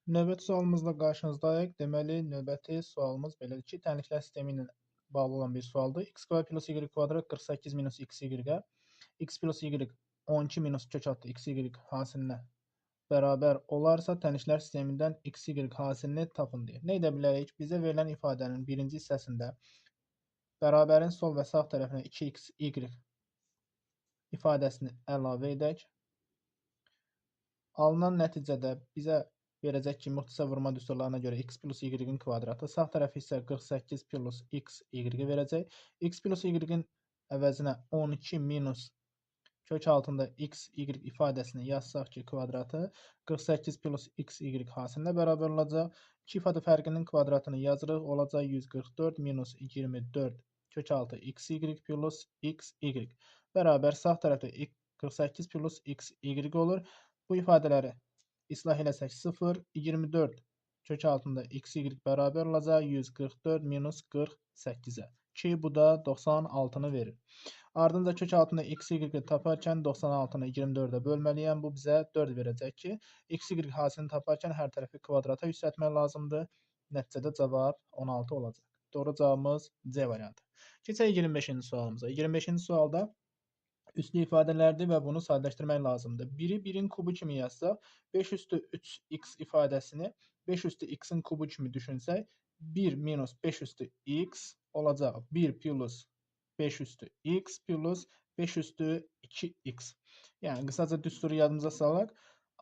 Növbəti sualımızla qarşınızdayıq. Deməli, növbəti sualımız belədir ki, tənliklər sistemi ilə bağlı olan bir sualdır. X kvadrat plus y kvadrat 48 minus xy-ə, x plus y 12 minus kök altı xy hasilinə bərabər olarsa, tənliklər sistemindən xy hasilini tapın deyir. Nə edə bilərik? Bizə verilən ifadənin birinci hissəsində bərabərin sol və sağ tərəfinə 2xy ifadəsini əlavə edək. Alınan nəticədə bizə verəcək ki, müxtəsər vurma düsturlarına görə x plus y-in kvadratı, sağ tərəfi isə 48 plus x y verəcək. X plus y-in əvəzinə 12 minus kök altında x, y ifadəsini yazsaq ki, kvadratı 48 plus x, y hasilinə bərabər olacaq. İki ifadə fərqinin kvadratını yazırıq, olacaq 144 minus 24 kök altı x, y plus x, y bərabər sağ tərəfdə 48 plus x, y olur. Bu ifadələri islah eləsək 0, 24 kök altında x, y bərabər olacaq 144 minus 48-ə ki, bu da 96-nı verir. Ardınca kök altında x, y taparkən 96-nı 24-ə bölməliyəm. Bu bizə 4 verəcək ki, x, y hasilini taparkən hər tərəfi kvadrata yüksəltmək lazımdır. Nəticədə cavab 16 olacaq. Doğru cavabımız C variantı. Keçək 25-ci sualımıza. 25-ci sualda üslü ifadələrdir və bunu sadələşdirmək lazımdır. 1-i 1-in kubu kimi yazsaq, 5 üstü 3x ifadəsini 5 üstü x-in kubu kimi düşünsək, 1 minus 5 üstü x olacaq 1 plus 5 üstü x plus 5 üstü 2x. Yəni qısaca düsturu yadımıza salaq.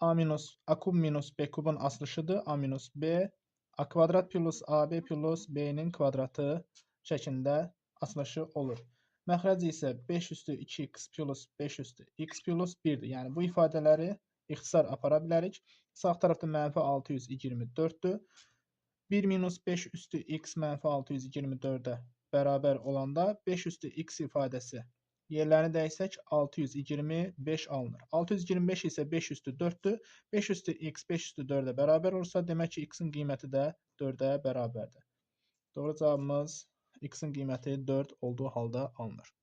A minus A kub minus B kubun asılışıdır. A minus B A kvadrat plus AB plus B'nin kvadratı şəklində asılışı olur. Məxrəci isə 5 üstü 2x plus 5 üstü x plus 1-dir. Yəni bu ifadələri ixtisar apara bilərik. Sağ tərəfdə mənfi 624-dür. 1 minus 5 üstü x mənfi 624-ə bərabər olanda 5 üstü x ifadəsi yerlərini dəyişsək 625 alınır. 625 isə 5 üstü 4-dür. 5 üstü x 5 üstü 4-ə bərabər olursa, demək ki, x-in qiyməti də 4-ə bərabərdir. Doğru cavabımız x-in qiyməti 4 olduğu halda alınır.